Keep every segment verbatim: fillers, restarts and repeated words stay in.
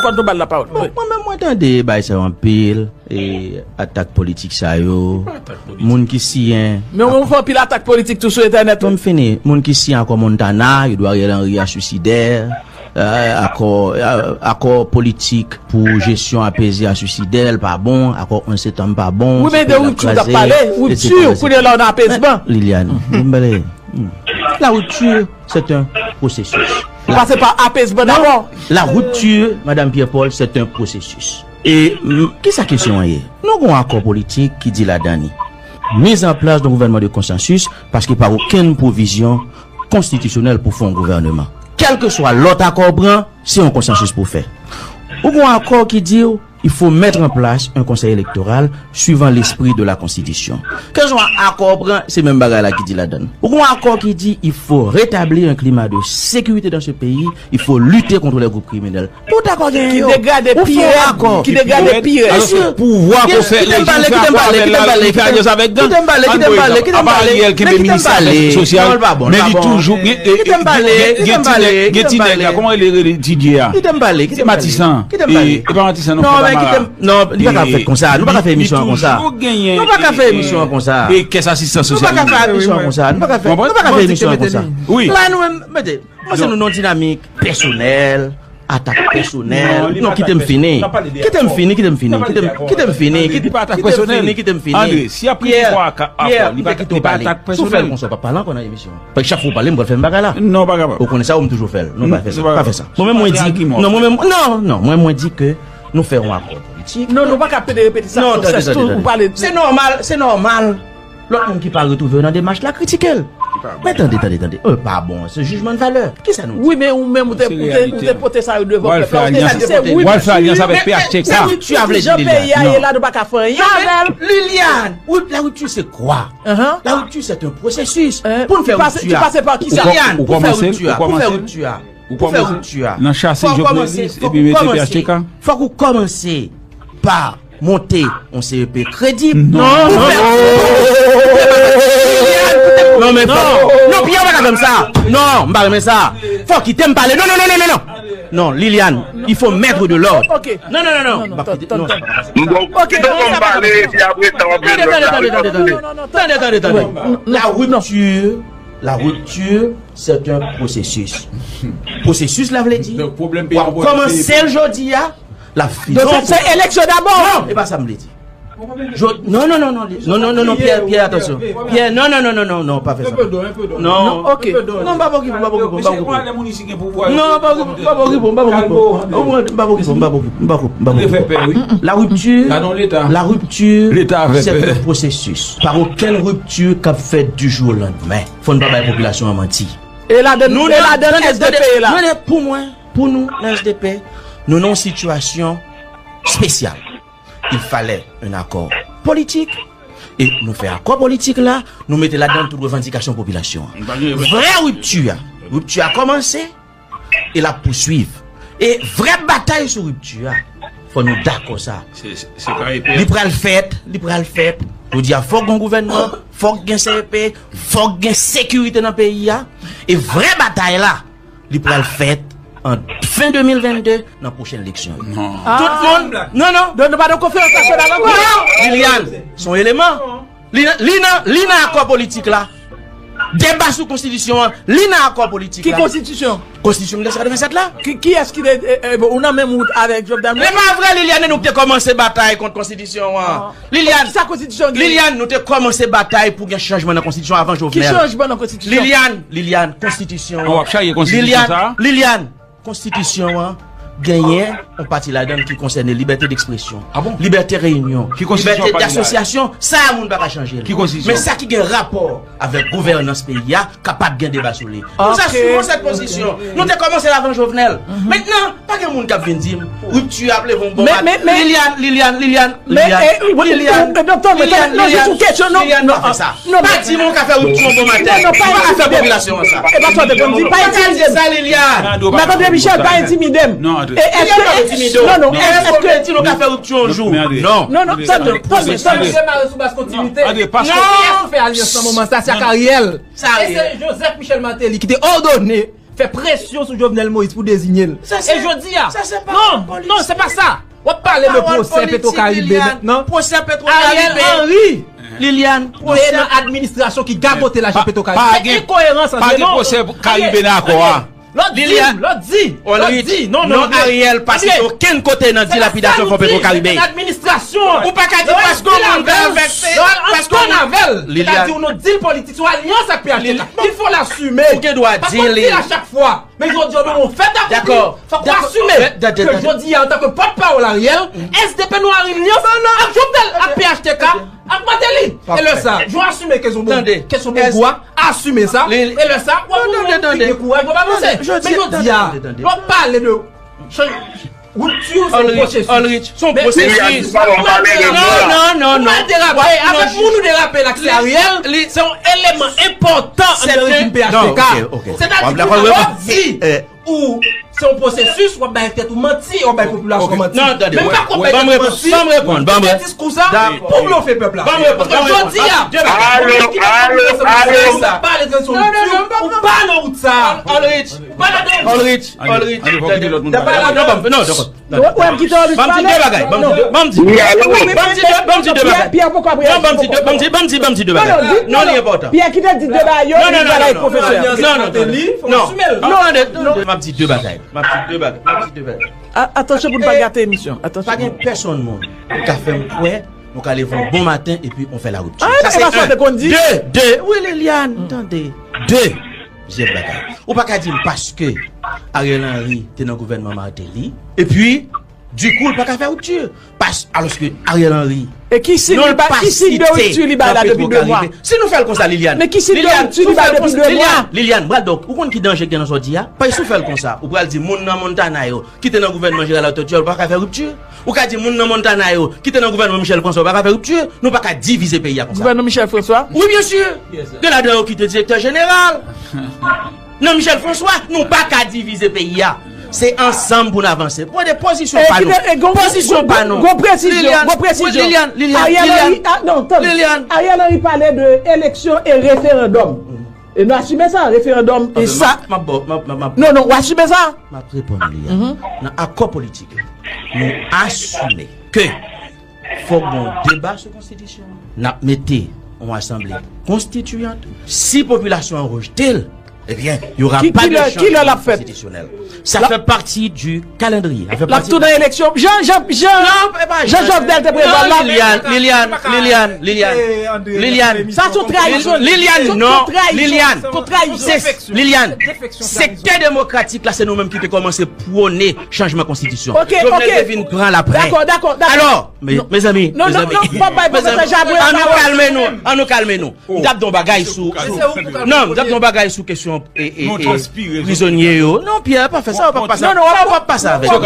Fò n tou ba l lapawòl. Mwen menm, mwen tande bagay sa yo anpil, e atak politik sa yo. Moun ki siyen. Men ou fè anpil atak politik tou sou entènèt. Ban m fini. Moun ki siyen akò Montana, yo di Ariel Henry a swisidè. Akò, akò politik pou jesyon apeze a swisidè, l pa bon. Akò onz septanm pa bon. Wi, men de ripti w t ap pale. Ripti, kounye la w nan apezman. Liliane, ban m pale. La rupture, c'est un processus. Ou pase pa apezman dabò. La rupture, Madame Pierre-Paul, c'est un processus. E kisa kesyon an ye? Nou gen yon akò politik ki di ladan li, mise en place d'un gouvernement de consensus, paske pa okenn pwovizyon konstitisyonèl pou fè yon gouvènman. Kèlkeswa lòt akò w pran, se yon konsansis pou w fè. Ou gen yon akò ki di w, il faut mettre en place un conseil électoral suivant l'esprit de la constitution. Kèlkeswa akò w pran, se menm bagay la ki di ladan l. Ou gen yon akò ki di, il faut rétablir un climat de sécurité dans ce pays, il faut lutter contre les groupes criminels. Tout akò gen yo. Ki degrade pi rèd. Ki degrade pi rèd. Pouvwa k ap fè rejim fè akò avè l la, li fè alyans avèk gang. Kite m pale, kite m pale, kite m pale. Apa Ariel kenbe minis afè sosyal, men li toujou gen ti nèg la, kòman rele, rele Didier a? Kite m pale, kite m pale. Matisan. E pa Matisan non, frè Bamara. Non, li pa ka fèt konsa. Nou pa ka fè emisyon an konsa. Nou pa ka fè emisyon an konsa. E kès asistans sosyal. Nou pa ka fè emisyon an konsa. Nou pa ka fè emisyon an konsa. La nou menm, mete, panse nou nan yon dinamik pèsonèl, atak pèsonèl. Non, kite m fini. Kite m fini, kite m fini. Kite m fini, kite m fini. Andre, si y ap kritike w ak akò, li pa atak pèsonèl. Si w fè l konsa, w pa pale ankò nan emisyon an. Paske chak fwa w pale, m pral fè menm bagay la. Non, w pa kapab. Ou konnen sa, ou m toujou fè l. Non, pa fè sa. Pa fè sa. Mwen menm, mwen di, non, mwen menm, non, non, mwen, mwen di ke nou fè yon akò politik. Non, nou pa ka pede repete sa. Non, tande, tande, tande. Se nòmal, se nòmal. Lòt moun ki pa retwouve yo nan demach la, kritike l. Men tande, tande, tande. E pa bon, se jijman de valè. Kisa nou di? Wi, men ou menm, ou te, ou te, ou te pote sa yo devan pèp la. Ou te di se ripti. W al fè alyans avèk P H T K. Se ripti a vle di, Liliane. Jan peyi a ye la, nou pa ka fè anyen avè l. Liliane, la rupture, c'est quoi? La rupture, c'est un processus. Pou n fè ripti a. Ki pase pa kisa? Liliane, pou fè ripti a, pou fè ripti a. Pou fè ripti a. Nan chase Jovenel, epi mete P H T K. Fòk ou kòmanse pa monte yon C E P kredib. Non, non, non. Non, men non. Non, Pierre, pa ka fè m sa. Non, m pa renmen sa. Fò kite m pale. Non, non, non, non, non, non. Non, Liliane, il faut mettre de l'ordre. Ok. Non, non, non, non. M ba w kite m pale, epi apre sa w ap vin lòt la. Tande, tande, tande, tande. La rupture, la rupture, c'est un processus. Pwosesis la vle di, w ap kòmanse l jodi a, l ap fini. Donk, se, se eleksyon dabò. Non, e pa sa m vle di. Non, non, non, non, non, non, non, non, Pierre, Pierre, atansyon. Pierre, non, non, non, non, non, non, pa fè sa. Non, ok. Non, m pa okipe, m pa okipe, m pa okipe. Non, m pa okipe, m pa okipe, m pa okipe. M pa okipe, m pa okipe, m pa okipe. La rupture, la rupture, c'est un processus. Pa okenn ripti k ap fèt du jour au lendemain. Fò n pa bay popilasyon an manti. E ladan, e ladan S D P la. Pou mwen, pou nou, nan S D P, nou nan yon sitiyasyon espesyal. Il fallait un accord politik, e nou fè akò politik la, nou mete ladan tout revandikasyon popilasyon an. Vrè ripti a, ripti a kòmanse, e l ap pouswiv. E vrè batay sou ripti a, fò nou dakò sa. Li pral fèt, li pral fèt. Jodi a, fòk gen gouvènman, fòk gen C E P, fòk gen sekirite nan peyi a. E vrè batay la, li pral fèt an fen de mil vennde nan pwochèn eleksyon yo. Tout moun, non, non. Donk nou pa nan konferans nasyonal ankò. Non, Liliane, se yon eleman. Li, li nan, li nan akò politik la. Deba sou konstitisyon an, li nan akò politik la. Ki konstitisyon? Konstitisyon mil nèf san katrevennsèt la. Ki, kiyès ki te, e, e, ou nan menm wout avèk Jovenel Moïse? Se pa vre, Liliane, nou te kòmanse batay kont konstitisyon an. Liliane, kisa konstitisyon gen? Liliane, nou te kòmanse batay pou gen chanjman nan konstitisyon avan Jovenel. Ki chanjman nan konstitisyon? Liliane, Liliane, konstitisyon an. An w ap chaje konstitisyon sa? Liliane, Liliane, konstitisyon an genyen yon pati ladan l ki konsène libète dekspresyon, libète reyinyon, libète dasosyasyon. Sa a, moun pa ka chanje l. Men sa ki gen rapò avèk gouvènans peyi a, kapab gen deba sou li. Nou sa sou yon sèl pozisyon. Nou te kòmanse l avan Jovenel. Mentnan, pa gen moun k ap vin di m ripti ap leve yon bon maten. Liliane, Liliane, Liliane, Liliane, Liliane, pa di m ou ka fè ripti yon bon maten. Ou pa ka fè popilasyon an sa. E pa sa w te konn di, pa entimide m. Mèt André Michel, pa entimide m. Non, André. E èske, non, non, èske di nou ka fè ripti yon jou? Non. Non, non, tande, tande, tande. Demare sou baz kontinite. André, paske kiyès ki fè alyans nan moman sa, se ak Ariel. E se Joseph Michel Martelly ki te òdone fè presyon sou Jovenel Moïse pou deziye l. E jodi a, non, non, se pa sa. W ap pale de pwosè Petwokaribe mentnan. Ariel Henry, Liliane, pwosè nan administrasyon ki gagote lajan Petwokaribe. Pa gen enkoyerans antre non. Pa gen pwosè Karibe nan akò a. Lòt di, lòt di, lòt di, non, non, non, Ariel pa site okenn kote nan dilapidasyon fon Petwokaribe. Ou pa ka di paske yon moun vè avèk se paske yon moun. Liliane. Ou gen dwa di li. Men jodi a, nou fèt akonpli. Fòk w asime ke jodi a, antanke pòtpawòl Ariel, S D P nou Ariel Lyons ak Jovenel ak P H T K ak Martelly. E lè sa, jan w asime ke se yon bon, ke se yon bon gou a, asime sa. E lè sa, w ap yon moun ki gen kouraj pou w avanse. Men jodi a, w ap pale de ripti, se yon pwosesis. Olrich, se yon pwosesis. Non, non, non, non. Ou pa derape. Avèk moun ou derape la, ki se Ariel, se yon eleman enpòtan anndan rejim P H T K. Sètadi, w ap di ou se yon pwosesis, w ap bay tèt ou manti, w ap bay popilasyon manti. Men m pa kwè w ap bay tèt ou manti, fè diskours sa pou blofe pèp la. Paske jodi a, ou pa nan wout sa. Ou pa nan wout sa. Olrich, Olrich, Olrich, tande. Non, non, non, non, non. Ou ap kite Olrich pale? Ban m di de bagay. Ban m di de, ban m di de, ban m di de, ban m di de bagay. Pierre poko ap reyaji. Non, ban m di de, ban m di, ban m di, ban m di de bagay. Non, li enpòtan. Pierre ki te di de bagay yo, li pale ak pwofesè. Non, non, non, non. Non, non, non, non. M ap di de bagay. M ap di de bagay. M ap di de bagay. Atansyon pou n pa gate emisyon. Atansyon. Pa gen pèsonn moun ki ka fè m kwè nou ka leve yon bon maten epi on fè la ripti. Sa se yon. De, de. Wi, Liliane, tande. De. Dezyèm bagay. Ou pa ka di m paske Ariel Henry te nan gouvènman Martelly, epi, dikou, l pa ka fè ripti. Pas, alòske Ariel Henry, e ki siy de ripti li bay la depi de mwa? Si nou fè l konsa, Liliane. Men ki siy de ripti li bay depi de mwa? Liliane, Liliane, m pral ba w, ou konn ki danje k gen nan sa w di a? Paske si w fè l konsa, ou pral di moun nan Montana yo, ki te nan gouvènman Gérald Latortue, yo pa ka fè ripti. Ou ka di moun nan Montana yo, ki te nan gouvènman Michel François, yo pa ka fè ripti. Nou pa ka divize peyi a konsa. Gouvènman Michel François? Wi, byen si. Gen ladan yo ki te direktè jeneral. Nan Michel François, nou pa ka divize peyi a. Se ansanm pou n avanse. Pran de pozisyon pa nou. Pozisyon pa nou. Gon presizyon, gon presizyon. Liliane, Liliane, Ariel Henry, ah, non, tann. Ariel Henry pale de eleksyon e referandòm. E nou asime sa, referandòm, e sa. M ap ba w, m ap, m ap, m ap. Non, non, w asime sa. M ap reponn li a. Nan akò politik, nou asime ke fòk gon deba sou konstitisyon an. N ap mete yon asanble konstitiyant. Si popilasyon an rejte l, ebyen, y aura pas de changement constitutionnel. Sa fè pati du calendrier. L ap tou nan eleksyon. Jan, Jan, Jan, Jan Jovenel te prevwa l la. Liliane, Liliane, Liliane, Liliane. Sa se yon trayizon. Liliane, non. Liliane. Se, Liliane, sektè demokratik la, se nou menm ki te kòmanse pwone chanjman konstitisyon. Jovenel te vin pran l apre. Dakò, dakò, dakò. Alò, mezanmi, mezanmi, ann nou kalme nou, ann nou kalme nou. M t ap di yon bagay sou, sou, non, m t ap di yon bagay sou kesyon e, e, e, prizonye yo. Non, Pierre, pa fè sa, w p ap pase, non, w p ap pase avèk yo.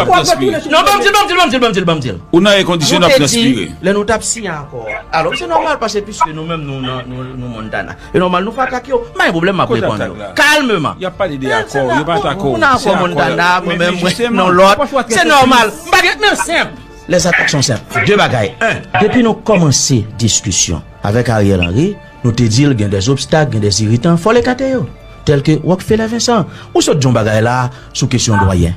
Non, ban m di l, ban m di l, ban m di l, ban m di l, ban m di l. Ou nan èkondisyonan, w ap transpire. Lè nou t ap siyen akò a. Alò, se nòmal, paske piske nou menm, nou nan, nou, nou Montana. E nòmal, nou fè ak yo. M pa gen pwoblèm, m ap reponn yo. Kalmeman. Y ap pale de akò, yo pa dakò. Ou nan akò Montana, mwen menm, mwen nan lòt. Se nòmal. M pa gen, men senp. Les attaques sont simples. De bagay. Un, depi nou kòmanse diskisyon avèk Ariel Henry, nou te di l gen des obstacles, gen des irritants, fò l ekate yo. Tèl ke Rockefeller Vincent. Ou sot di yon bagay la sou kesyon dwayen.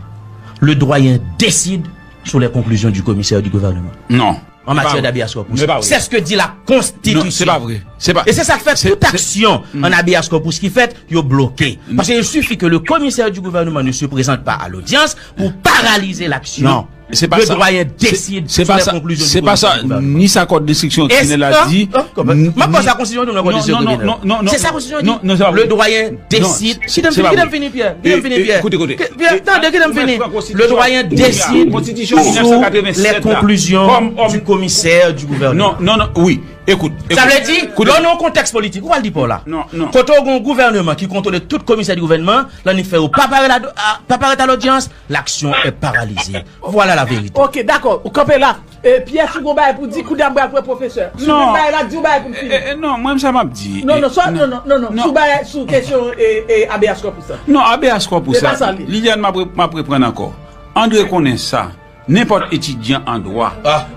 Le doyen décide sur les conclusions du commissaire du gouvernement. Non. En matière d'habeas corpus. C'est ce que dit la Constitution. Non, se pa vre. Se pa. E se sa k fè tout aksyon an habeas corpus ki fèt, yo bloke. Paske il suffit que le commissaire du gouvernement ne se présente pas à l'audience pour paralyser l'action. Non, se pa sa. Le doyen décide sur les conclusions du commissaire du gouvernement. Se pa sa. Ni sa kòd enstriksyon kriminèl la di. M ap pase a konstitisyon tou nan kòd enstriksyon kriminèl. Non, non, non. Se sa konstitisyon di. Non, non, se pa vre. Le doyen décide. Kite m fini, kite m fini, Pierre. Kite m fini, Pierre. Écoutez, écoutez. Pierre, tande, kite m fini. Le doyen décide sur les conclusions du commissaire du gouvernement. Non, non, non, wi. Écoute, écoute. Sa vle di, lè w nan yon kontèks politik, ou pral di pa w la. Non, non. Kote w gen yon gouvènman ki kontwole tout komisè di gouvènman, l annik fè yo pa parèt a, pa parèt a lodyans, l'action est paralysée. Voilà la vérité. Ok, dakò, ou kanpe la. E, Pierre, si w gon bagay pou di, kounye a m pral pran pwofesè. Si w menm bagay la, di yon bagay pou m fini. E, e, non, mwen, sa m ap di. Non, non, non, non, non, non. Sou bagay, sou kesyon, e, e, habeas corpus la. Non, habeas corpus la, Liliane, m ap re-, m ap reprann ankò. Andre konnen sa, nenpòt etidyan an dwa.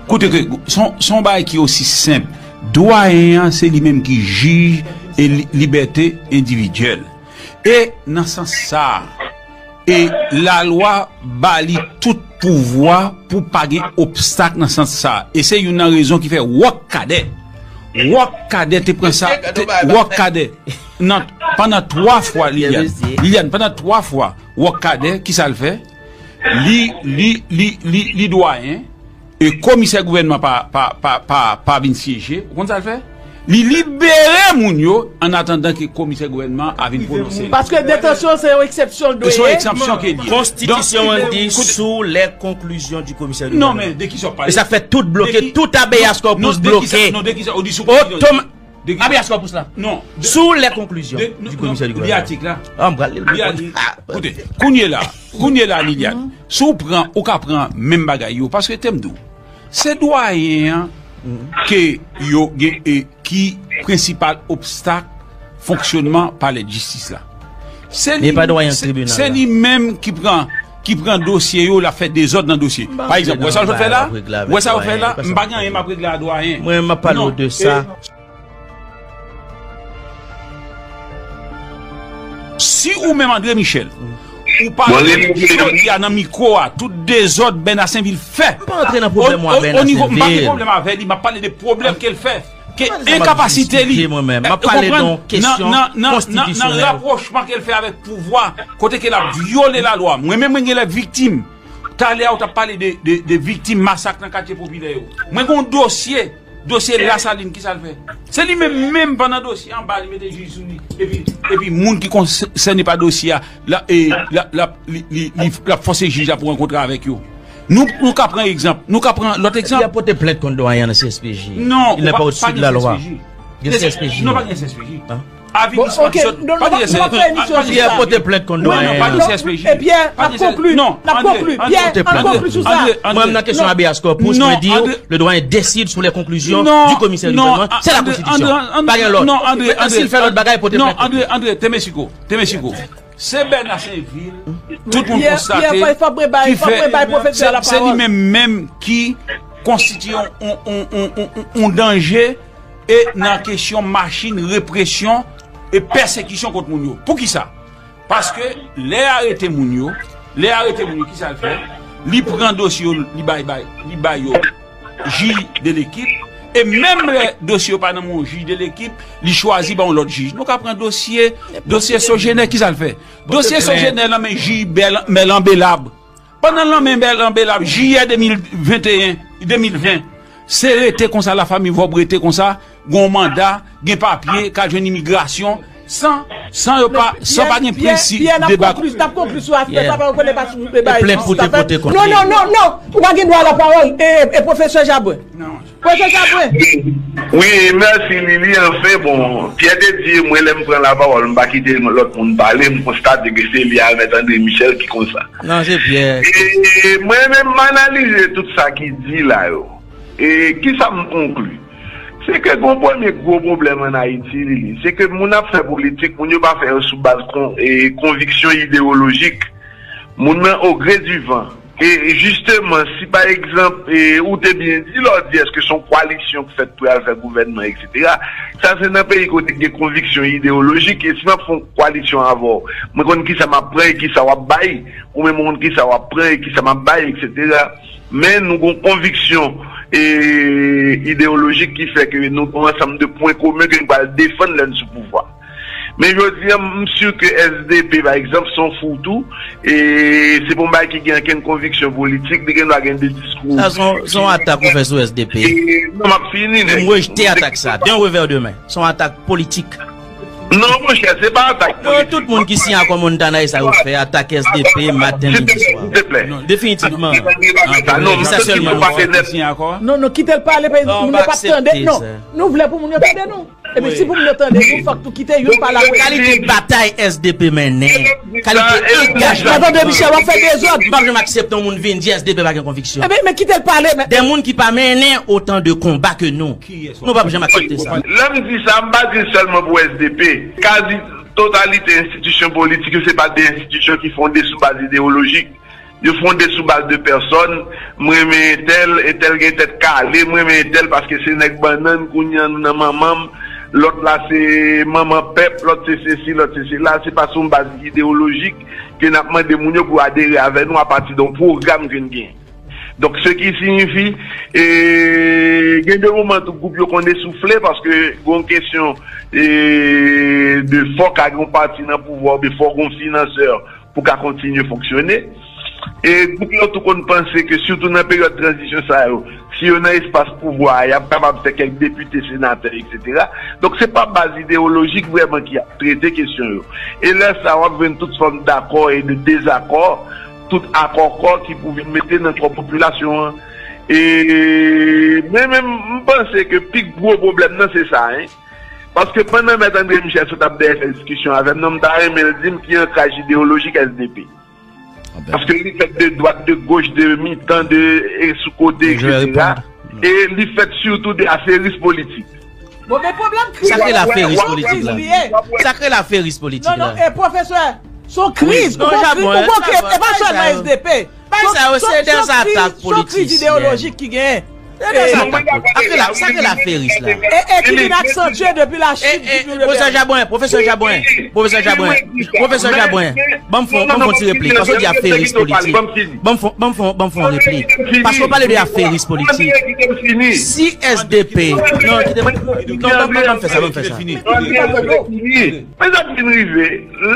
Koute ke, se yon, se yon bagay ki osi senp. Dwayen an, se li menm ki jij e li-, libète endividyèl. E nan sans sa a, E lalwa ba li tout pouvwa pou pa gen obstak nan sans sa a. E se youn nan rezon ki fè Wòk Kadè, Wòk Kadè te pran sa, te, Wòk Kadè, nan, pandan twa fwa, Liliane, Liliane, pandan twa fwa, Wòk Kadè, ki sa l fè? Li, li, li, li, li dwayen, e komisè gouvènman pa, pa, pa, pa, pa vin syeje, ou konn sa l fè? Li libere moun yo, an atandan ke komisè gouvènman a vin pwononse li. Paske detansyon se yon eksepsyon l dwe ye. Se yon eksepsyon ke li ye. Konstitisyon an di sous les conclusions du commissaire du gouvernement. Non, men de ki sa w ap pale? E sa fè tout bloke, tout habeas corpus bloke. Non, de ki sa, non, de ki sa, ou di sous conclusion. Otom-, habeas corpus la. Non. Sous les conclusions du commissaire du gouvernement. Li atik la. Ah, m pral li l. Li atik. Koute, kounye la, kounye la, Liliane, si w pran, ou ka pran menm bagay yo, paske te m di w, se dwayen an ke yo gen, e, ki prensipal obstak fonksyonman palè jistis la. Se li, se, se li menm ki pran, ki pran dosye yo, l ap fè dezòd nan dosye. Pa egzanp, wè sa yo fè la? Wè sa yo fè la? M pa gen anyen m ap regle a dwayen. Mwen, m ap pale w de sa. Si ou menm André Michel, ou pa jodi a nan mikwo a, tout dezòd Bernard Sainvil fè. M pa antre nan pwoblèm ou a Bernard Sainvil. M pa gen pwoblèm avè li, m ap pale de pwoblèm ke l fè. Ke enkapasite li. Mwen menm, m ap pale de yon kesyon konstitisyonèl. Nan rapwochman ke l fè avèk pouvwa, kote ke l ap vyole lalwa. Mwen menm, mwen gen lè viktim. Talè a, ou t ap pale de, de, de viktim masak nan katye popilè yo. Mwen gen yon dosye, dosye Lasalin, ki sa l fè? Se li menm, menm pandan dosye anba, li mete jij sou li. Epi, epi moun ki konsène pa dosye a, la, e, la, la, li, li, li, l ap fòse jij la pou rankontre avèk yo. Nou, nou ka pran egzanp, nou ka pran lòt egzanp. Pierre pote plent kont dwayen nan C S P J. Non, il n'est pas au-dessus de la loi. Gen C S P J. Non, pa gen C S P J. Avi misyon ki sot. Pa gen C S P J. Pierre pote plent kont dwayen. Non, non, pa gen C S P J. E Pierre, n ap konkli. Non, n ap konkli. Pierre, n ap konkli sou sa. Mwen, nan kesyon habeas corpus, mwen di w, le doyen décide sous les conclusions du commissaire du gouvernement. C'est la constitution. Pa gen lòt. Si l fè lòt bagay, pote plent kont li. André, André, Temesiko, Temesiko. Se Bernard Sainvil, tout moun konstate, ki fè, se, se li menm menm ki konstitye yon, yon, yon, yon, yon, yon danje e nan kesyon machin represyon e pèsekisyon kont moun yo. Poukisa? Paske lè y arete moun yo, lè y arete moun yo, kisa l fè? Li pran dosye yo, li bay, bay, li bay yo jij de lekip. E menm lè dosye yo pa nan men yon jij de lekip, li chwazi ba yon lòt jij. Nou ka pran dosye, dosye Sogener, kisa l fè? Dosye Sogener nan men jij Bèl-, Merlan Belab. Pandan l nan men Merlan Belab, jiyè de mil venteyen, de mil ven, se rete konsa, lafanmi Vòb rete konsa, gen yon manda, gen papye, k al jwenn imigrasyon, san, san yo pa, san pa gen prensip de bak. N ap konkli sou afè sa, pa konnen pa sou deba. Plent pou te pote kont li. Non, non, non, non, ou pa gen dwa lapawòl, e, e pwofesè Jabwen. Pwofesè Jabwen. Wi, mèsi Lili, anfen, bon, Pierre te di, mwen lè m pran lapawòl, m pa kite lòt moun pale, m konstate ke se li avèk André Michel ki konsa. Non, se Pierre. E, e, mwen menm, m analize tout sa ki di la yo. E kisa m konkli? Se ke gon premye gwo pwoblèm ann Ayiti, Lili, se ke moun ap fè politik, moun yo pa fè yo sou baz kon-, e, konviksyon idewolojik. Moun nan o gre di van. E jisteman, si pa egzanp, e, ou te byen di lè w di èske se yon koalisyon k fèt pou y al fè gouvènman, etsetera. Sa se nan peyi kote gen konviksyon idewolojik, e si m ap fè yon koalisyon avè w, mwen konn kisa m ap pran e kisa w ap bay, ou menm ou konn kisa w ap pran e kisa m ap bay, etsetera. Men nou gon konviksyon, e, idewolojik ki fè ke nou gon ansanm de pwen komen ke nou pral defann lè n sou pouvwa. Men jodi a, m si ke S D P, pa egzanp, se yon fou tou, e se pa yon bagay ki gen ankenn konviksyon politik, li gen dwa gen de diskou. Sa se yon, se yon atak ou fè sou S D P. E, non, m ap fini, nèg. M rejte atak sa, d'un revers de main. Se yon atak politik. Non, monchè, se pa atak politik. Tout moun ki siyen akò Montana, e sa yo fè, atake S D P maten, midi, swa. Silteplè. Non, definitivman. Sa non, se sèlman nou fè ki siyen akò a? Non, non, kite l pale, moun yo p ap tande. Non, nou vle pou moun yo tande nou. Epi si pou moun yo tande nou, fòk nou kite youn pale apre. Kalite batay S D P mennen, kalite angajman. Mèt André Michel, w ap fè dezòd. M p ap janm aksepte yon moun vin di S D P pa gen konviksyon. Ebyen, men kite l pale, men. De moun ki pa mennen otan de konba ke nou. Nou p ap janm aksepte sa. Lè m di sa, m pa di l sèlman pou S D P. Kazi totalite enstitisyon politik yo, se pa de enstitisyon ki fonde sou baz idewolojik. Yo fonde sou baz de pèsòn. Mwen renmen entèl, entèl gen tèt kale, mwen renmen entèl paske se nèg bannann, kounye a nou nan manman m. lòt la se manman pèp, lòt se sesi, lòt se sela. Se pa sou yon baz idewolojik ke n ap mande moun yo pou adere avè nou apati de yon pwogram ke n genyen. Donk, se ki siyifi, e, gen de moman tou gwoup yo konn esoufle paske gen yon kesyon, e, de fòk a gen yon pati nan pouvwa oubyen fòk gen yon finansè pou ka kontinye fonksyone. E gwoup yo tou konn panse ke sitou nan peryòd tranzisyon sa yo, si yo nan espas pouvwa a, y ap kapab fè kèk depite, senatè, etsetera. Donk, se pa baz idewolojik vrèman ki ap trete kesyon yo. E lè sa, w ap jwenn tout fòm dakò e de dezakò, tout akò kò ki pou vin mete nan kò popilasyon an. E mwen menm, m panse ke pi gwo pwoblèm nan se sa, en. Paske pandan Mèt André Michel sot ap dèyè fè diskisyon avè m nan, m ta renmen l di m ki ankraj idewolojik S D P. Paske li fèt de dwat, de goch, de mitan, de, e sou kote, etsetera. E li fèt sitou de aferis politik. Bon, men pwoblèm kriz, sa k rele aferis politik la? Sa k rele aferis politik la? Non, non, e pwofesè, se yon kriz. Non, Jabon, e pa sèlman S D P. Bagay sa yo se de atak politisyen. Se yon kriz idewolojik ki genyen. Se de atak politisyen. Sa k rele aferis la? E, e ki vin aksantye depi la chit di Pwofesè Jabwen, Pwofesè Jabwen, Pwofesè Jabwen, Pwofesè Jabwen, ban m fè, ban m fè yon ti replik, paske w di aferis politik. Ban m fè, ban m fè, ban m fè yon replik. Paske w pale de aferis politik. Si S D P, non, kite m, non, ban m, ban m fè sa, ban m fè sa. Men sa k vin rive,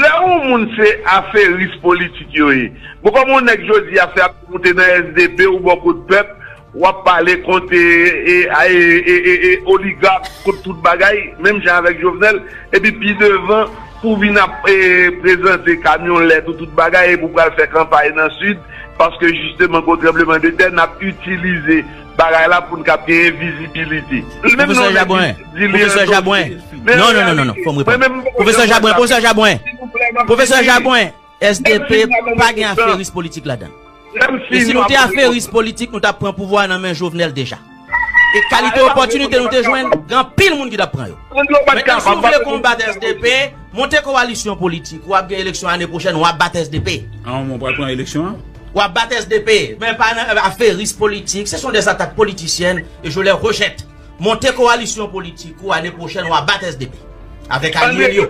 lè yon moun se aferis politik yo ye. Bon, kòman yon nèg jodi a fè ap moute nan S D P ou bò kot pèp, w ap pale kont, e, e, e, e, e, e, oligak, kont tout bagay, menm jan avèk Jovenel, epi pi devan, pou vin ap, e, prezante kamyon lèt ou tout bagay, epi w pral fè kanpay nan Sid, paske jisteman, gwo tranbleman de tè, n ap itilize bagay la pou n kab genyen vizibilite. Li menm Pwofesè non, Jabwen, di li Pwofesè an Jabwen. Non, non, non, non, non, fò m reponn. Pwofesè Jabwen, Pwofesè Jabwen, Pwofesè Jabwen, S D P pa gen aferis politik ladan. E si nou te aferis politik, nou t ap pran pouvwa a nan men Jovenel deja. E kalite opòtinite nou te jwenn, gen anpil moun ki t ap pran yo. Mentnan, si w vle konbat S D P, monte kowalisyon politik, w ap gen eleksyon ane pwochèn, w ap bat S D P. An, w pral pran eleksyon an? W ap bat S D P, men pa nan aferis politik, ce sont des attaques politiciennes et je les rejette. Monte kowalisyon politik ou ane pwochèn, w a bat S D P. Avèk alye l yo.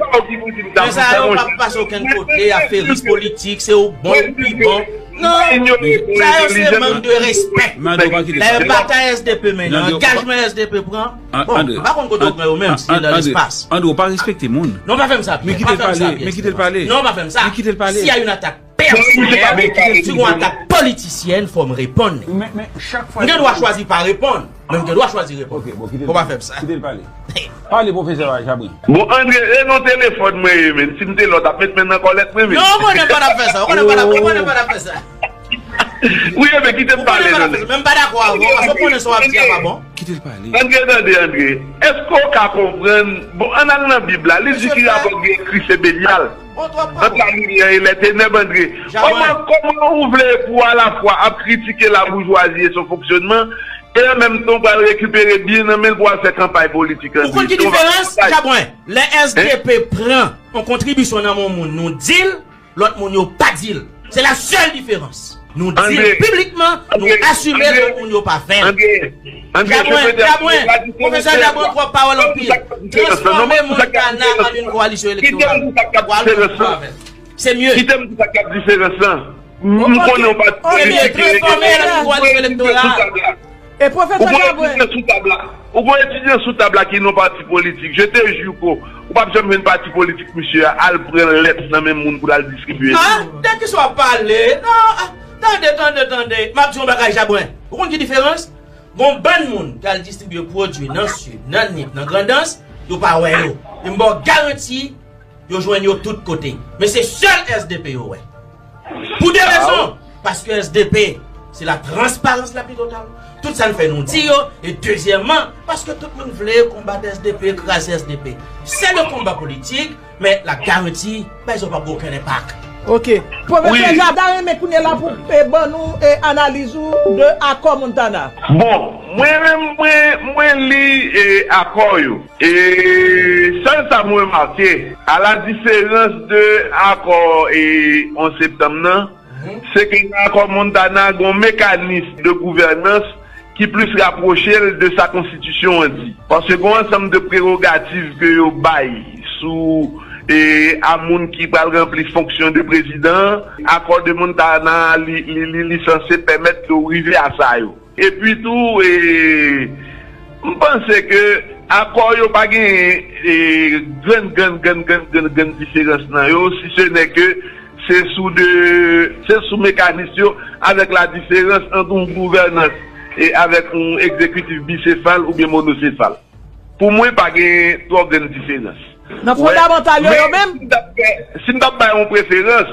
Men sa yo p ap pase okenn kote, aferis politik, se ou bon, ou pi bon. Non, sa yo se mank de respè. Dayè, batay S D P mennen, angajman S D P pran. Bon, m pa konn kote w pran yo menm, si se nan lespas. André, ou pa respekte moun. Non, pa fè m sa, Pyè. Pa fè m sa, Pyè. Men kite l pale. Non, pa fè m sa. Men kite l pale. Si y a une attaque personnel, si gon atak politisyèn, fò m reponn li. Men, men chak fwa. M gen dwa chwazi pa reponn, men m gen dwa chwazi reponn. Ok, bon, kite l pale. Fò pa fè m sa. Kite l pale. Pale, pwofesè Jabwen. Bon, André, e non telefòn mwen ye, men. Si m te la, w t ap met men nan kòlèt mwen, men. Non, ou konnen m pa t ap fè sa. Ou konnen m pa t ap, ou konnen m pa t ap fè sa. Wi, men kite m pale, non. Men m pa dakò avè w, paske w konnen sa w ap di a pa bon. Kite l pale. André, tande, André. Èske w ka konprann? Bon, ann al nan Bib la. Li di ki rapò gen Kris e Belyal. Ant la limyè e lè tenèb, André. Kòman, kòman ou vle pou alafwa ap kritike laboujwazi e son fonksyònman, e an menm tan ou pral rekipere byen nan men l pou al fè kanpay politik, André? Ou konn ki diferans, Jabwen? Lè S D P pran yon kontribisyon nan men yon moun, nou di l, lòt moun yo pa di l. Se la sèl diferans. Nou di l piblikman, nou asime l, lòt moun yo pa fè l. Jabwen, Jabwen, pwofesè Jabwen, twòp pawòl anpil. Transfòme Montana an yon kowalisyon elektoral. Ou al konn avè l. Se mye. Kite m di sa k ap diferans lan. M konnen w pa. Se mye, transfòme l an yon kowalisyon elektoral. E pwofesè Jabwen. Ou gon etidyan sou tab la. Ou gon etidyan sou tab la ki nan pati politik. Je te jure que ou p ap janm jwenn pati politik misye a al pran lèt nan men moun pou l al distribye. Ah, de kisa w ap pale? Non, ah, tande, tande, tande. M ap di yon bagay, Jabwen. Ou konn ki diferans? Gon bann moun k al distribye pwodui nan Sid, nan Nip, nan Grandans, yo pa wè yo. E m ba w garanti, yo jwenn yo tout kote. Men se sèl S D P yo wè. Pou de rezon. Paske S D P, se la transparans la pi total. Tout sa n fè nou di yo. E dezyèmman, paske tout moun vle konbat S D P, kraze S D P. Se le konba politik, men la garanti, bay zò pa gen okenn enpak. Ok. Pwofesè Jabwen, ta renmen kounye la pou, e, ban nou, e, analiz ou de akò Montana. Bon, mwen menm, mwen, mwen li, e, akò yo. E sèl sa m remake, a la diferans de akò, e, onz septanm nan, se ke nan akò Montana, gen yon mekanis de gouvènans ki plis rapwoche l de sa konstitisyon an di. Paske gen yon ansanm de prewogativ ke yo bay sou e, a moun ki pral ranpli fonksyon de prezidan, akò de Montana li, li, li, li sanse pèmèt yo rive a sa yo. Epi tou, e, m panse ke akò yo pa genyen e, grann, grann, grann, grann, grann, grann diferans nan yo, si se nè ke se sou de, se sou mekanis yo, avèk la diferans ant yon gouvènans e avèk yon egzekitif bisefal oubyen monosefal. Pou mwen, pa gen twò grann diferans. Nan fondamantal yo, yo menm? Si m t ap bay yon preferans,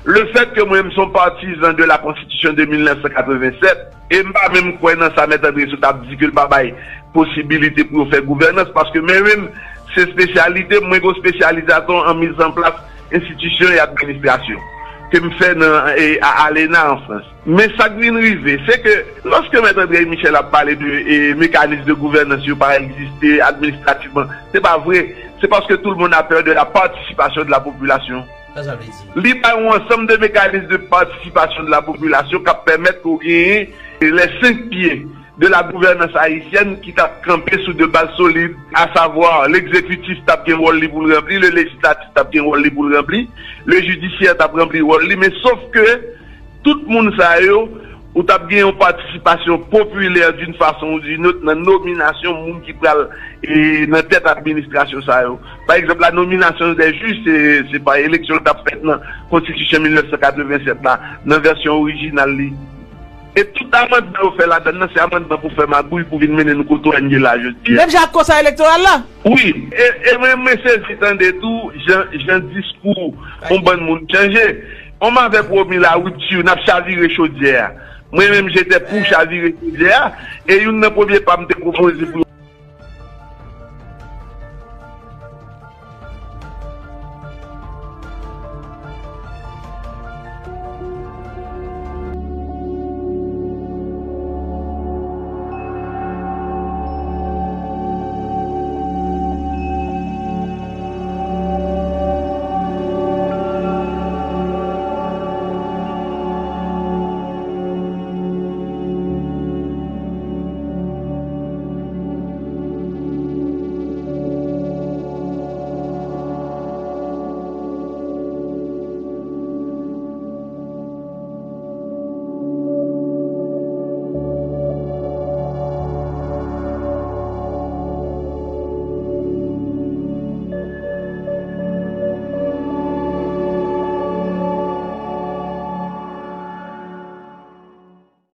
le fèt ke mwen, m se yon patizan de la konstitisyon de mil nèf san katreven sèt, e m pa menm kwè nan sa Mèt André sot ap di ke l pa bay posibilite pou yo fè gouvènans, paske mwen menm, se espesyalite m, mwen gen espesyalizasyon an miz an plas enstitisyon e administrasyon ke m fè nan e, a, alena an Frans. Men sa k vin rive, se ke lòske Mèt André Michel ap pale de e, mekanis de gouvènans yo pa egziste administrativman, se pa vre. Se paske tout le monde a peur de la participation de la population. Sa sa vle di? Li bay yon ansanm de mekanis de participation de la population k ap pèmèt ke w genyen les cinq piliers de la gouvènans ayisyèn ki t ap kanpe sou de baz solid, asavwa legzekitif t ap gen wòl li pou l ranpli, le lejislatif t ap gen wòl li pou l ranpli, le jidisyè t ap ranpli wòl li, men sof ke tout moun sa yo, ou t ap gen yon patisipasyon popilè d'une façon ou d'une autre nan nominasyon moun ki pral e, nan tèt administrasyon sa yo. Pa egzanp, la nomination des juges, se, se pa eleksyon ki t ap fèt nan konstitisyon mil nèf san katreven sèt la, nan vèsyon orijinal li. E tout amandman yo fè ladann nan, se amandman pou fè magouy, pou vin mennen nou kote w ye la jodi a. Menm jan ak konsèy elektoral la? Wi, e, e mwen, mwen sezi tande tou, jan, jan diskou yon bann moun chanje. Yon m avèk Romy la ripti, n ap chavire chodyè a. Mwen menm, jete pou chavire chodyè a. E youn nan premye pa m te pwopoze pou